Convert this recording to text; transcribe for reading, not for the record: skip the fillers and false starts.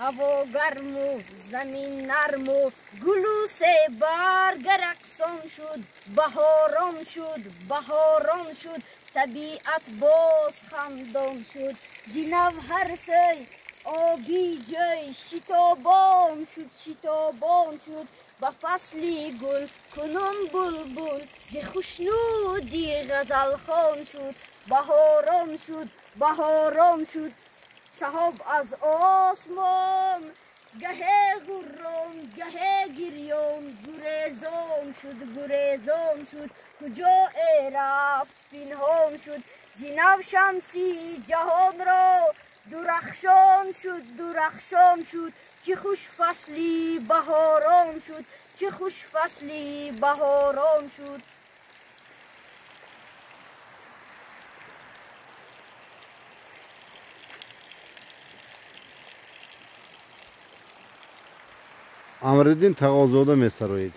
Ҳаво гарму замин нарму гулу себарг рақсон шуд. Баҳорон шуд, баҳорон шуд, табиат боз хандон шуд. Зи нав ҳар сӯй оби ҷӯй шитобон шуд, шитобон шуд. Ба фасли гул кунун булбул зи хушнуди ғазалхон шуд. Баҳорон шуд, баҳорон шуд, саҳоб аз осмон гаҳе ғуррон, гаҳе гирён, гурезон шуд, гурезон шуд. Куҷо рафт пинҳон шуд. Зи нав шамси ҷаҳонро дурахшон шуд, дурахшон шуд. Чӣ хуш фасли баҳорон шуд, чӣ хуш фасли баҳорон шуд. Амриддин Тағозода месароид.